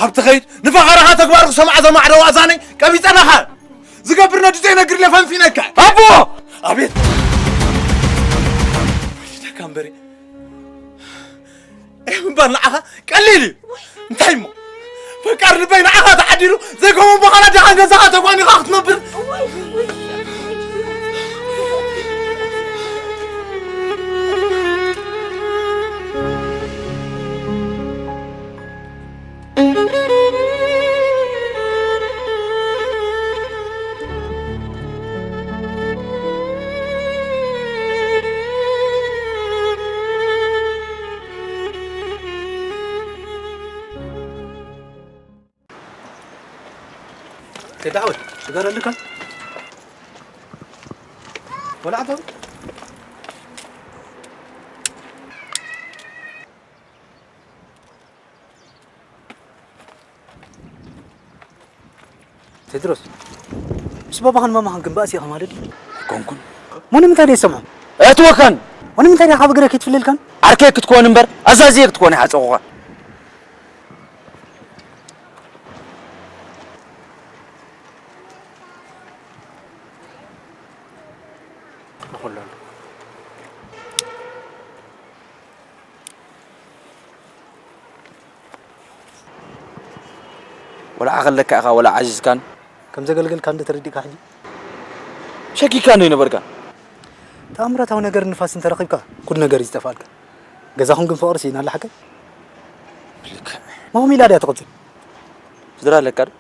ኣብ ትኸይድ ንፈኸራኻ ተግባር ክሰምዓ ዘማዕደዋ ኣዛነይ ቀቢጸናኻ። ዝገብር ነዱ ዘይነግር ለፈንፊነካ። ኣቦ! ኣቤት! ወይደካ እምበሪ። ምንባር ንዓኻ ቀሊል እዩ። እንታይ እሞ? ፈቃር ልበይ ንዓኻ ተዓዲሉ ዘይከውን በኻላ ደሓን ገዛኻ ተጓኒኻ ክትነብር። ከዳወት ትገረልካ ወላ ዓባው ቴድሮስ፣ ምስ ባባኻን ማማኻን ግን ባእሲ ኢኻ ማለት ድዩ? ኣይኮንኩን። እሞ ንምንታይ ደይሰምዖም? እትወካን! እሞ ንምንታይ ደኣ ካብ እግረ ከይትፍለልካን? ዓርከይ ክትኮን እምበር፣ ኣዛዝየ ክትኮን ኣይሓጸኹኻ። ወላ ዓኸለካ ኢኻ፣ ወላ ዓዚዝካን። ከም ዘገልገልካ እንደ ተረዲእካ ሕጂ? ሸኪካ እንዶ ይነበርካ። ተኣምራታዊ ነገር ንፋስ እንተረኺብካ፣ ኩሉ ነገር እዩ ዝጠፍኣልካ። ገዛኹም ግን ፍቕሪ ስኢና ኣላ ሓቀይ? ልክዕ። ማኹም ኢላ ድያ ትቕጽል? ስድራ ኣለካ ዶ?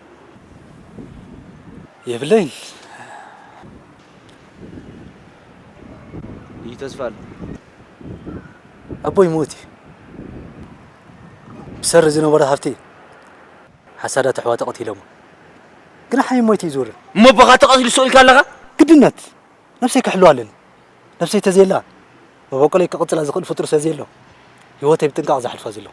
የብለይን። እዩ ተስፋ ኣሎ። ኣቦይ ሞት እዩ። ብሰሪ ዝነበረ ሃብቲ ሓሳዳት ኣሕዋት ቀቲሎሞ። ግን ሓይ ሞይቱ እዩ ዝውረ። እሞ ኣቦኻ ተቐቲሉ ስቕ ኢልካ ኣለኻ? ግድነት። ነብሰይ ክሕልዋ ኣለኒ። ነብሰይ ተዘየላ፣ መበቆለይ ክቕጽላ ዝኽእል ፍጡር ስለዘየሎ፣ ህይወተይ ብጥንቃቕ ዝሓልፋ ዘለኹ።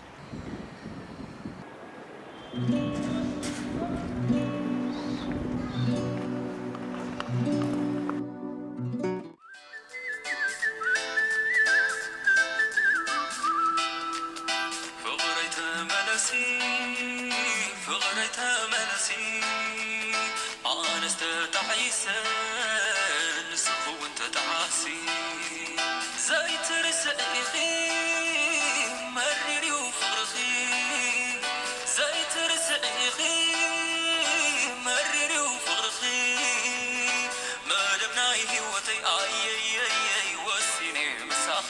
ፍቕረይ ተመለሲ፣ ፍቕረይ ተመለሲ፣ ኣነስ ተጣዒሰ፣ ንስኺ እውን ተጣዓሲ። ዘይትርስዒ ኢኺ፣ መሪር እዩ ፍቕርኺ። ዘይትርስዒ ኢኺ፣ መሪር እዩ ፍቕርኺ። መደብ ናይ ህይወተይ ኣየየየይ ወሲነ ምሳኺ።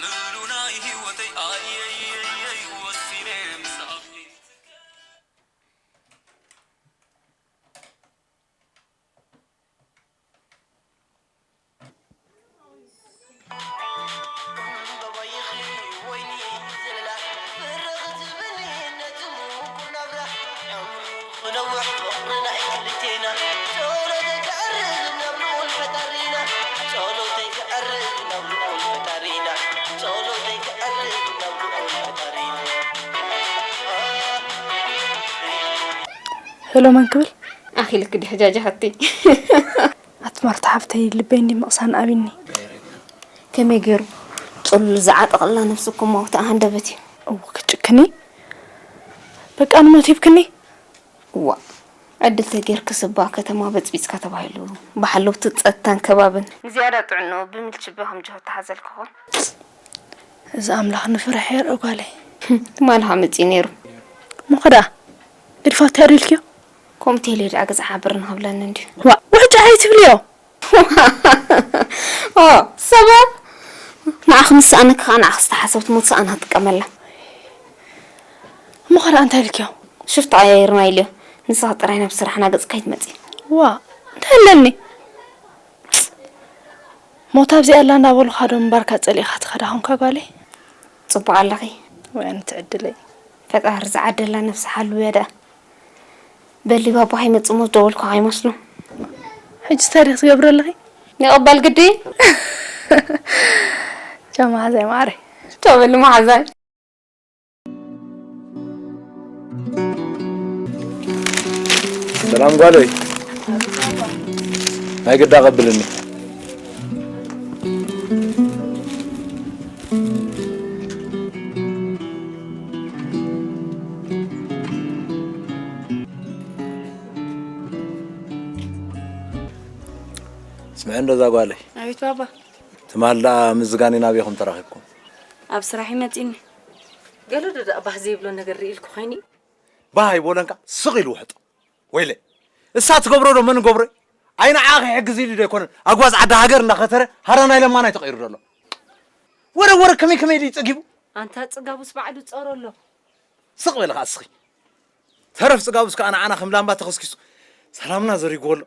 ምሉ ናይ ህይወተይ ኣየየየይ ወሲነ ምሳኺ። ሄሎ፣ መን ክብል? ኣኺልክ ድሕጃጃ ሓቲ። ኣቲ ማርታ ሓፍተይ፣ ልበይ እንዲ ምቕሳን ኣቢኒ። ከመይ ገይሩ? ጽሉል ዝዓጠቐላ ነብሲ እኮ ማውታ ሃንደበት እዩ። እዎ፣ ክትጭክኒ? በቃ ንሞት ሂብክኒ? እዋ፣ ዕድል ተጌርክስ እባ ከተማ በጽቢጽካ ተባሂሉ ብሓለውቲ ጸጥታን ከባብን ንዝያዳ ጥዕንኡ ብምልችበ ከም ጅሆ ተሓዘልክኹን። እዚ ኣምላኽ ንፍራሕ የርእ ጓለይ። ትማሊ ሃ መጺኡ ነይሩ። እሞ ኸ ደኣ ገዲፋ እንታይ ኣሪልክዮ? ከምኡ ተይሉ ደኣ ገዛ ሓብር ንኽብለኒ እንድዩ። ዋእ ውሕጫ ኣይትብልዮ። ኦ ሰበብ ንዓኺ ምስ ሰኣነኪ ኸኣ ንዓኺ ዝተሓሰብት ሞት ሰኣና ትጥቀመላ። እሞ ኸ ደኣ እንታይ ኢልክዮ? ሽፍታ ቀያይርና ኢልዮ። ንስኺ ጥራይ ናብ ስራሕና ገጽኪ ኣይትመጺ። ዋእ እንታይ ኣለኒ? ሞት ኣብዚኣ ኣላ እንዳበሉኻ ዶ ምንባርካ ጸሊእኻ ትኸዳ ኾንካ ጓለይ? ጽቡቕ ኣለኺ። ወይ ኣነ ትዕድለይ። ፈጣሪ ዝዓደላ ነብሲ ሓልውያ ደኣ። በሊ ባቦ ከይመጽእ ሞት ደወልኩ ከይመስሎ። ሕጂ እንታይ ዲኺ ትገብሪ ኣለኺ? ይቕበል ግዲ። ቻው መሓዛይ ማዓረይ። ቻው በሊ መሓዛይ። ሰላም ጓለይ፣ ናይ ግዳ ቀብልኒ። እንደዛ ጓለይ። ኣቤት ባባ። ትማል ደኣ ምስ ዝጋኔን ኣበይኹም ተራኺብኩም? ኣብ ስራሕ ይመጺኒ። ገለ ዶ ደኣ ባህ ዘይብሎ ነገር ርኢልኩ ኾይኒ? ባህ ኣይበሎንካ፣ ስቕ ኢሉ ውሕጦ። ወይለ፣ እሳ ትገብሮ ዶ መን ገብሮ? ኣይ ንዓኣ ከይሕግዝ ኢሉ ዶ ኣይኮነን? ኣጓዝ ዓዲ ሃገር እንዳኸተረ ሃራ ናይ ለማናይ ተቐይሩ ዘሎ። ወረ ወረ ከመይ ከመይ ድዩ ጸጊቡ? ኣንታ ጽጋቡስ ባዕሉ ጸሮ ኣሎ። ስቕ በል ኸኣ እስኺ። ተረፍ ጽጋቡስ ከኣ ንዓና ከም ላምባ ተኸስኪሱ ሰላምና ዘሪግዎ ኣሎ።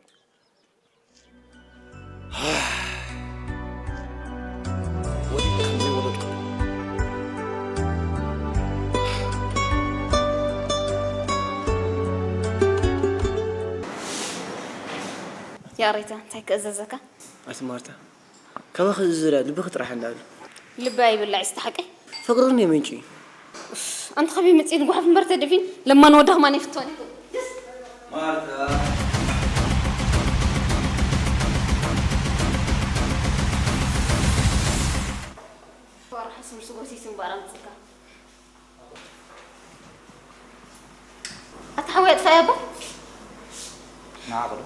ወዲቕ ከም ዘይወለድኩ። ያሬታ እንታይ ክእዘዘካ? ኣቲ ማርታ፣ ካባኺ ዝዝለል ልብኺ ጥራሕ እንዳሉ። ልቢ ኣይብላዕ እስቲ ሓቀይ። ፍቅርን የምንጭ እዩ። ኣንተ ኸበይ መጽእ ንጓሓፍ እምበር ተደፊን ለማን ወዳ ኸማን ይፍቶን ይኹን። ማርታ። ዋራ ሓስብ ስጎሲስ እምበኣር ኣምጽካ። ኣታ ሓወይ ኣጥፋእ ያባ። ንዓቕሉ።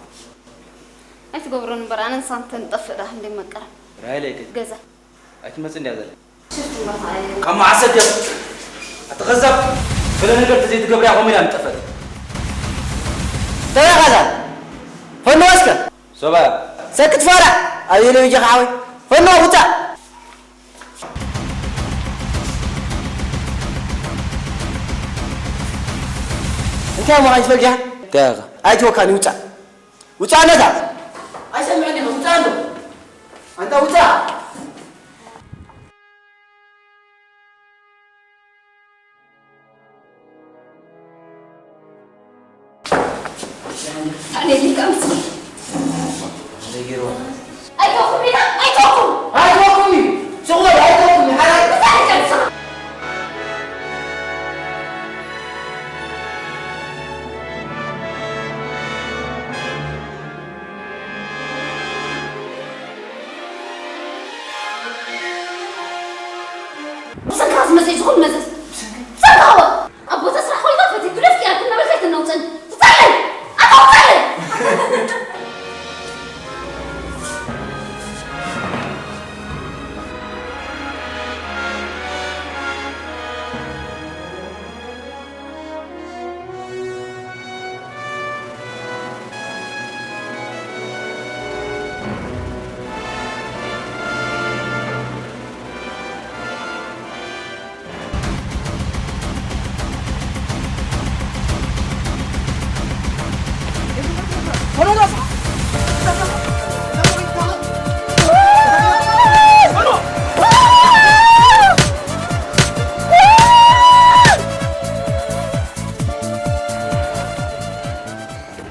ኣይትገብሮን እምበር ኣነ ንሳንተ ንጠፍእ ዳ ክንደይ መቀረ። ራይለይ ከ ገዛ። ኣይትመጽእ እንድያ ዘለ። ሽፍት እምበር ኸዓ። ካብ መዓስ ሰዲቕ ኣቲ ኸዛብ። ገለ ነገር ተዘይትገብርያ ከምኡ ኢላ ምጠፈት። ተበይ ኸዛ ፈኖ እስከ ሶባ። ሰክት ፋራ። ኣየለ ብጃኻ ሓወይ ፈኖ ውጻእ። እንታይ እሞ ኣይትፈልጊ? እንታይ ኢኻ? ኣይትወካኒ ውጻእ። ውጻእ ነታ። ኣይሰምዕን ኢኻ ውጻእ ኣሎ። ኣንታ ውጻእ። ታዕሌሊ ከምዚ። ኣይተውኩም ኢና፣ ኣይተውኩም። ኣይተውኩም እዩ። ስቕ በል፣ ኣይተውኩም እዩ። ሓራይ። እንታይ ይገልጻ? ብሰንካ ዝመዘ ዝኾን መዘዝ። ብሰንካ ኸወ። ኣብ ቦታ ስራሕ ኮይና ፈቲኩ ደፍኪ ኣትናበልካ ኣይትናውፀን። ውፃለይ! ኣታ ውፃለይ!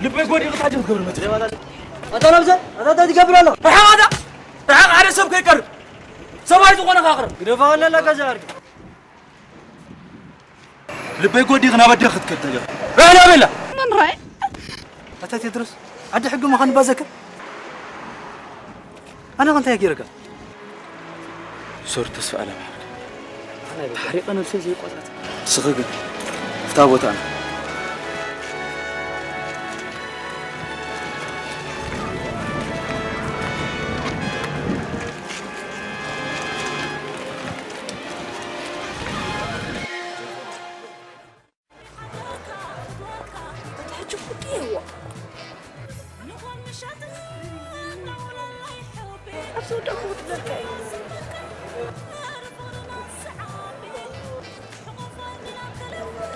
ልበይ ጎዲቑ ታጅ ክትገብር መጽእ። ኣታ ነብሰ ኣታ እንታይ ትገብር ኣሎ? ርሓቕ ኣታ! ርሓቕ ሓደ ሰብ ከይቀርብ! ሰብኣይ ዝኾነ ካቕርብ! ግደፋ ኣለላ ገዛ ኣርጊ። ልበይ ጎዲቕ ናብ ኣደ ክትከድ ተገ ራህላ ቤላ መን ራይ ኣታ ቴድሮስ ዓዲ ሕጊ ምዃኑ ባዘከ ኣነ ኸ እንታይ ገይረካ? ሶር ተስፋ ኣለምሓርድ ተሓሪቐ ነብሰይ ዘይቆጻጽ ንስኺ ግን እታ ቦታ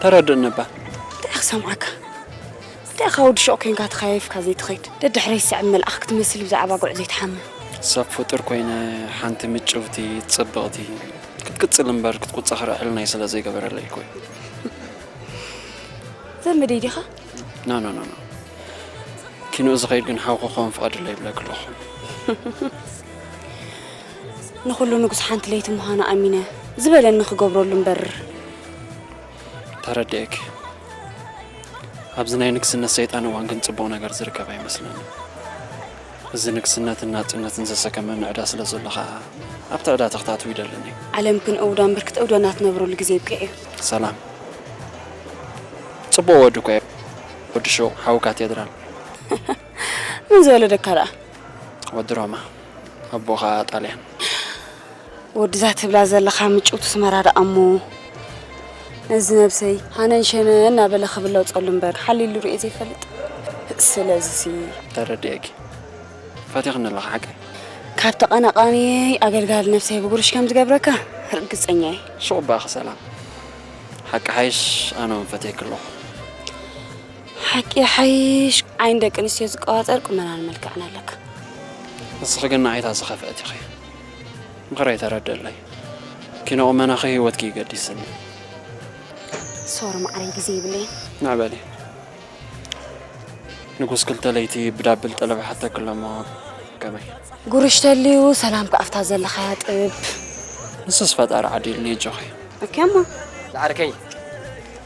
ተረድእኒ እባ። እንታይ ክሰምዓካ? እንታይ ኢኻ ወዲ ሹቕ ኮይንካ ተኸያይፍካ ዘይትኸይድ? ደድሕረይ ዝስዕብ መልኣኽ ክትመስል ብዛዕባ ጉዕዞይ ትሓምም። ሰብ ፍጡር ኮይነ ሓንቲ ምጭውቲ፣ ጽብቕቲ፣ ክትቅጽል እምበር ክትቁጸ ክርኢ ሕልናይ ስለ ዘይገበረለይ እኮ እዩ። ዘመደይ ዲኻ? ኖ ኖ ኖ ኖ። ኪንኡ ዝኸይድ ግን ሓው ክኸውን ፍቐድለይ ይብለኪ ኣለኹ። ንኹሉ ንጉስ ሓንቲ ለይቲ ምዃኑ ኣሚነ ዝበለኒ ክገብረሉ እምበር። ተረዲኤኪ። ኣብዚ ናይ ንግስነት ሰይጣን እዋን ግን ጽቡቕ ነገር ዝርከብ ኣይመስለንን። እዚ ንግስነትን ናጽነትን ዘሰከመኒ ዕዳ ስለ ዘሎ ኸኣ ኣብቲ ዕዳ ተኽታትዊ ይደልን እዩ። ዓለም ክንእውዳ እምበር ክትእውደና ትነብረሉ ግዜ ይብቅዕ እዩ። ሰላም ጽቡቕ ወዲ እኮ እየ ወዲ ሹቕ ሓውካ ቴድራል። ምን ዝወለደካ ደኣ? ወዲ ሮማ፣ ኣቦኻ ጣልያን። ወድዛ ትብላ ዘለኻ ምጭውቲ ስመራ ደኣ እሞ፣ ነዚ ነብሰይ ሃነን ሸነን እናበለ ክብለጸሉ እምበር ሓሊሉ ርእየ ዘይፈልጥ። ስለዚሲ ተረዲኤኪ። ፈቲኽኒ ኣለኻ ሓቀይ? ካብ ተቐናቓኒ ኣገልጋሊ ነብሰይ ብጉርሽ ከም ዝገብረካ ርግጸኛ እየ። ሽቑ በኣኺ ሰላም። ሓቂ ሓይሽ ኣነ እውን ፈትየኪ ኣለኹ። ሓቂ ሓይሽ ዓይኒ ደቂ ኣንስትዮ ዝቀባጸር ቁመናን መልክዕን ኣለካ። ንስኺ ግን ንዓይታ ዝኸፍአት ኢኺ። ምኽረይ ተረድእለይ። ኪነ ቁመናኺ ህይወትኪ ይገዲስኒ። ሶሪ ማዕረይ ግዜ ይብለይን። ንዕበሊ። ንጉስ ክልተ ለይቲ ብዳብል ጠለብ ሓተኪ ኣሎ እሞ ከመይ? ጉርሽ ተልዩ ሰላም ከኣፍታ ዘለኻያ ጥብ። ንሱስ ፈጣሪ ዓዲልኒ ኣጆኺ። ኦኬ እሞ። ዝዓርከይ፣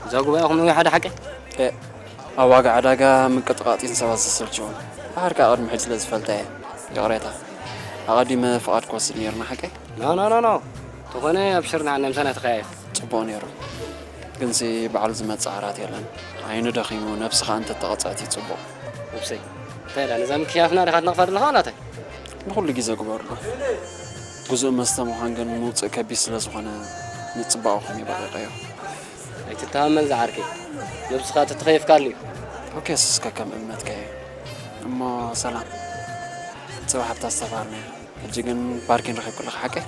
እዛ ጉባኤኹም ነዊሓ ዶ ሓቀይ? ኤ፣ ኣብ ዋጋ ዕዳጋ ምቅጥቃጢን ሰባት ዘሰልችዎም። ባሕርካ ቅድሚ ሕጂ ስለ ዝፈልጠ እየ። ይቕሬታ። ኣቐዲመ ፍቓድ ክወስድ ነይርና ሓቀይ? ኖ፣ ኖ፣ ኖ፣ ኖ። ተኾነ ኣብሽር ንዓና ምሳና ተኸያየር። ጽቡቕ ነይሩ። ግንሲ በዓል ዝመጽእ ዓራት የለን። ዓይኑ ደኺሙ፣ ነብስኻ እንተተቐጽዐት እዩ ጽቡቕ። ነብሰይ። እንታይ ኢላ? ነዛ ምክያፍና ዲኻ ትነቕፋ ዘለኻ ዋላ እንታይ? ንኹሉ ግዜ ግበርሉ። ግዙእ መስተ ምዃን ግን ምውጽእ ከቢድ ስለ ዝኾነ ንጽባቐኹም እዩ በቒቐዮ። ኣይትተሃመል ዝዓርከይ። ነብስኻ ተተኸየፍካሉ እዩ። ኦኬ፣ እስከ ከም እምነትካ እዩ። እሞ ሰላም። ጽባሕ ኣብታ ዝተባህልና ኢና። ሕጂ ግን ፓርኪን ረኺብኩ ኣለኻ ሓቀይ?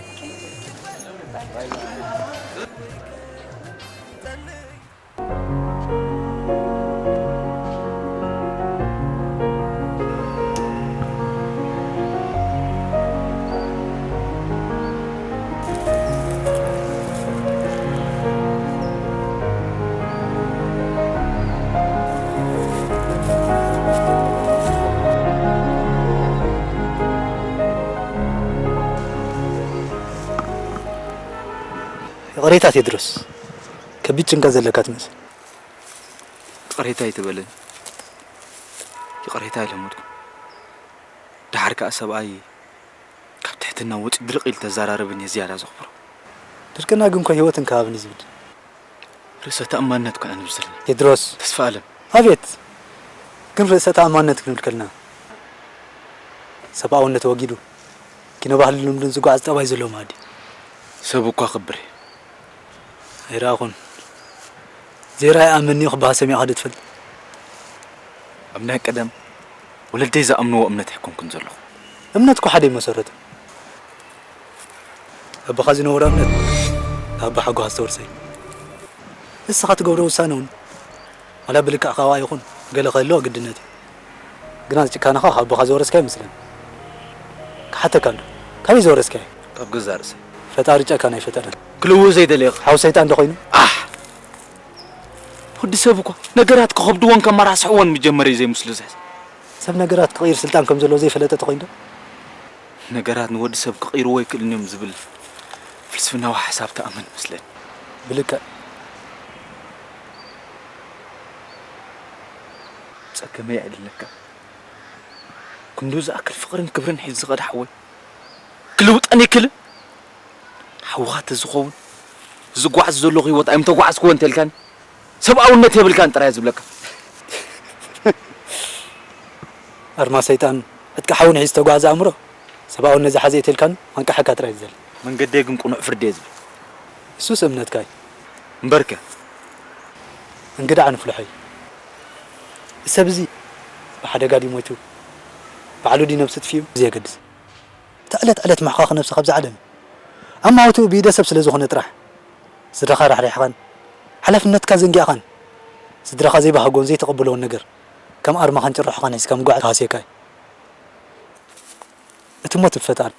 ይቕሬታ ቴድሮስ፣ ከቢድ ጭንቀት ዘለካ ትመስል። ይቕሬታ ኣይትበለኒ። ይቕሬታ ኣይለመድኩን። ደሓር ከኣ ሰብኣይ ካብ ትሕትና ወጺኡ ድርቕ ኢሉ ተዘራረበኒ ዝያዳ ዘኽብሮ። ድርቅና ግን እኮ ህይወትን ከባብን እዩ ዝብል። ርእሰ ተኣማንነት እኮ ኣንብስልና። ቴድሮስ። ተስፋ ኣለም። ኣቤት! ግን ርእሰ ተኣማንነት ክንብል ከልና ሰብኣውነት ወጊዱ ኪነ ባህልን ልምድን ዝጓዓዝ ጠባይ ዘለዎ መኣዲ። ሰብ እኳ ክብር እዩ። ኣይረኣኹን። ዘይረኣየ ኣመኒ እዩ ክበሃል ሰሚዕካ ዶ ትፈልጥ? ኣብ ናይ ቀደም ወለደይ ዝኣምንዎ እምነት ኣይኮንኩን ዘለኹ። እምነት እኮ ሓደ እዩ መሰረቱ። ኣቦኻ ዝነበሮ እምነት ካብ ኣቦ ሓጎኻ ዝተወርሰ እዩ። ንስኻ ትገብሮ ውሳነ እውን ዋላ ብልክዕ ካብኣ ይኹን ገለ ክህልዎ ግድነት እዩ። ግና ጭካነኻ ካብ ኣቦኻ ዝወረስካዮ ይመስለኒ። ክሓተካ ኣሎ። ካበይ ዝወረስካዮ? ካብ ገዛእ ርእሰይ። ፈጣሪ ጨካን ኣይፈጠረን። ክልውህ ዘይደለየ ሓው ሰይጣን ዶ ኮይኑ? ኣሕ! ወዲ ሰብ እኳ ነገራት ክኸብድዎን ከመራስሕዎን ምጀመረ እዩ ዘይምስሉ ዝሕዝ። ሰብ ነገራት ክቕይር ስልጣን ከም ዘለዎ ዘይፈለጠ ተኾይኑ ዶ? ነገራት ንወዲ ሰብ ክቕይርዎ ኣይክእልን እዮም ዝብል ፍልስፍናዊ ሓሳብ ትኣምን መስለኒ። ብልክዕ። ጸገመይ የዕልለካ። ክንዱ ዝኣክል ፍቕርን ክብርን ሒዙ ዝኸደ ሓወይ ክልውጠን ይክልን? ሓውኻ ተዝኸውን ዝጓዓዝ ዘለኹ ህይወት ኣይምተጓዓዝክዎ እንተልካኒ ሰብኣውነት የብልካን ጥራይ ዝብለካ። ኣርማ ሰይጣን ዕጥቂ ሓዊ ንሒዙ ዝተጓዓዘ ኣእምሮ ሰብኣውነት ዝሓዘ እየ ተልካኒ ማንቃሓካ ጥራይ ዝዘል። መንገደይ ግን ቅኑዕ ፍርዲ እየ ዝብል። እሱስ እምነትካ እዩ። እምበርከ? እንግዳዕ ንፍልሖ እዩ። እሰብ እዚ ብሓደጋ ድዩ ሞይቱ? ባዕሉ ድዩ ነብሱ ጥፊኡ? እዚ የገድስ። እታ ዕለት ዕለት ምሕኻኽ ነብስኻ ኣብዚ ዓለም ኣማውትኡ ብኢደ ሰብ ስለ ዝኾነ ጥራሕ ስድራኻ ራሕሪሕኻን ሓላፍነትካ ዘንጊዕኻን ስድራኻ ዘይባህጎን ዘይተቐበልዎን ነገር ከም ኣርማኻን ጭርሖኻን ሒዝካ ምጓዕ ተሃስየካ እዩ። እቲ ሞት ብፈጣሪ